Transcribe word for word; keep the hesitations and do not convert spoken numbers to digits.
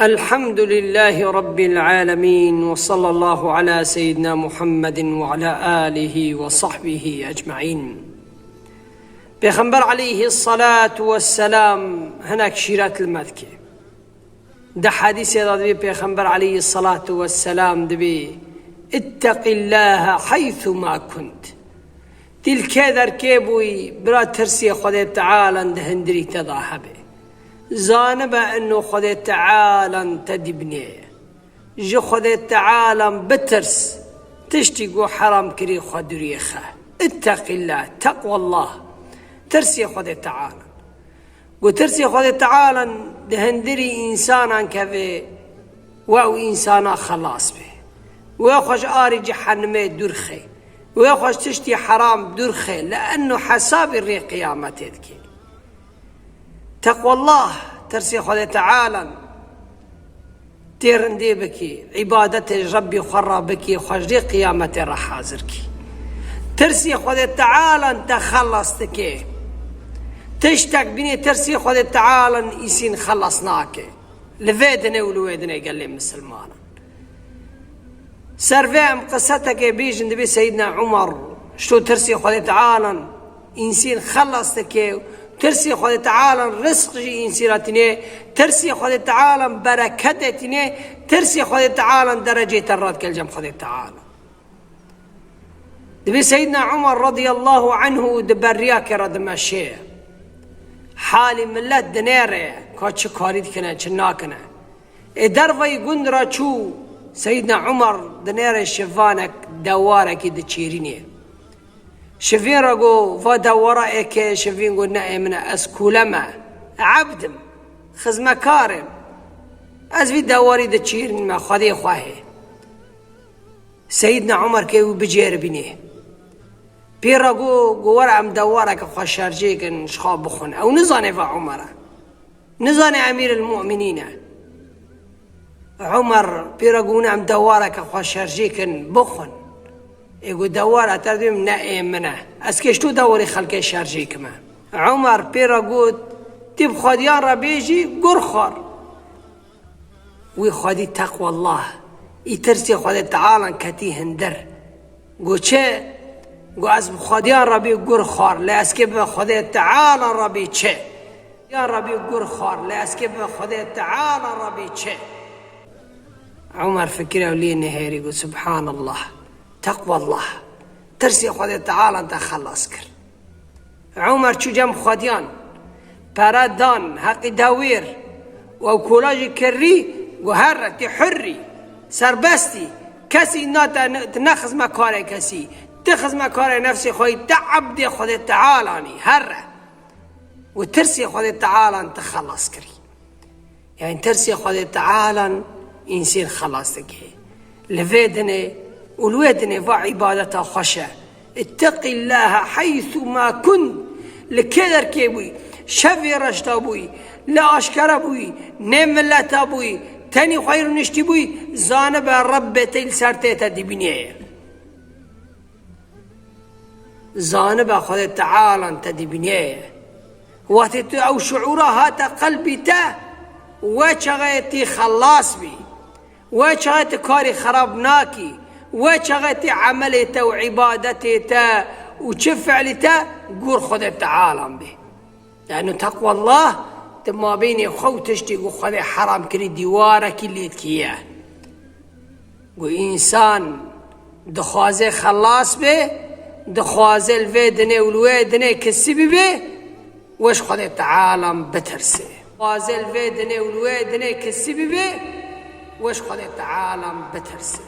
الحمد لله رب العالمين، وصلى الله على سيدنا محمد وعلى آله وصحبه أجمعين. Pêxember aleyhissalatu vesselam hinek şîret li me dike. Di hedîsê de dibê Pêxember aleyhissalatu vesselam dibê, "اتق الله حيث ما كنت." Tî li kê derkê bûyî, bira tirsê Xwedê Teala di hindirî te de hebe. Zanibe eno Xwedê Teala te dîbinê ye. Ji Xwedê Teala bitirs, tiştî ku heram kirî xwe dûriyê xe. اتق الله، تقوى الله. Tirsê Xwedê Teala. Ku tirsê Xwedê Teala di hindirî însanan keve, we û însana xelas be. We xwe ji arî cehennemê dûr xe. We xwe ji tiştî heram dûr xe. Li eno hesabî rê qiyametê dike. Teqwallah, tirsê Xwedê Teala. Tê rindê bikî, îbadetê ji Rebbî xwe re bikî, xwe ji rê qiyametê re hazir kî. Tirsê Xwedê Teala te xelas dike. Tiştek bînê tirsê Xwedê Teala însîn xelas nake. Li vê dinê û li wê dinê gelê misilmanan. Ser vê em qisetekê bêjin, dibê Seyyidna Umar, ji to tirsê Xwedê Teala însîn xelas dike, tirsê Xwedê Teala rizq jî însîna tîne, tirsê Xwedê Teala bereketê tîne, tirsê Xwedê Teala derecê te radike li cem Xwedê Teala. Dibê Seyyidna Umar radiyallahu anhu di beriyakê re dimeşê. Halî millet dinêre ka çi karî dikine, çi nakine. Ê dervayî gund re çû, Seyyidna Umar dinêre şivanek dewarekî diçêrînê. Şivîn re got, "Va dewara êke." Şivîn got, "Ne ê min e, ez kûle me, ebd im, xizmekar im. Ez vî dewarî diçîrînme, Xwedê xwe hê." Seyyidna Umar kê wî bicêribînê. Pê re got, got, "Were em dewareke xwe şerjê kin, ji xwe bixwin." Ew nizane va Umar e. Nizane Emîr el Mu'minîn e. Umar pê re got, "Em dewareke xwe şerjê kin, bixwin." Ê got, "Dewar e, te dibêm ne ê min e. Ez kê ji to dewarê xelkê şerjê kime." Umar pê re got, "Tê bi xwediyan re bêjî, gur xwar." Wî xwedî teqwallah, î tirsê Xwedê Teala ketî hindir. Got çi? Got, "Ez bi xwediyan re bê gur xwar, lê ez kê bi Xwedê Teala re bê çi?" Yan re bê gur xwar, lê ez kê bi Xwedê Teala re bê çi? Umar fikir ew lê nehêrî, got, "Subhanallah, teqwallah, tirsê Xwedê Teala te xelas kir." Umar çû cem xwediyan, pere dan, heqî dewêr, û ew kola jî kirrî, got, "Herre, tê hurrî, serbestî, kesî nate, tu ne xizmekarê kesî, tu xizmekarê nefsê xwe yî, tu ebdê Xwedê Teala nî, herre." Û tirsê Xwedê Teala te xelas kirî. Yani tirsê Xwedê Teala însên xelas dike. Li vê dinê û li wê dinê va îbadeta xweş e. اتق الله حيث ما كنت. Li kê derkê bûyî, şevê reşta bûyî, li aşkere bûyî, nê milleta bûyî, tenî xwe rûniştî bûyî, zanibe Rebbê te li ser tê te dibînê ye. Zanibe Xwedê Teala te dibînê ye. Wextê tu ew şuûra hate qelbî te, we çaxê tê xelas bî, we çaxê tu karê xerab nakî, we çaxê tê emelê te û îbadetê te û çi fiilî te gor Xwedê Teala bê. Leno teqwallah di mabênê xwe û tiştê ku Xwedê heram kirî dîwarekî lê dikiye. Ku însan dixwaze xelas be, dixwaze li vê dinê û li wê dinê kesî bibe, weş Xwedê Teala bitirse. Dixwaze li vê dinê û li wê dinê kesî bibe, weş Xwedê Teala bitirse.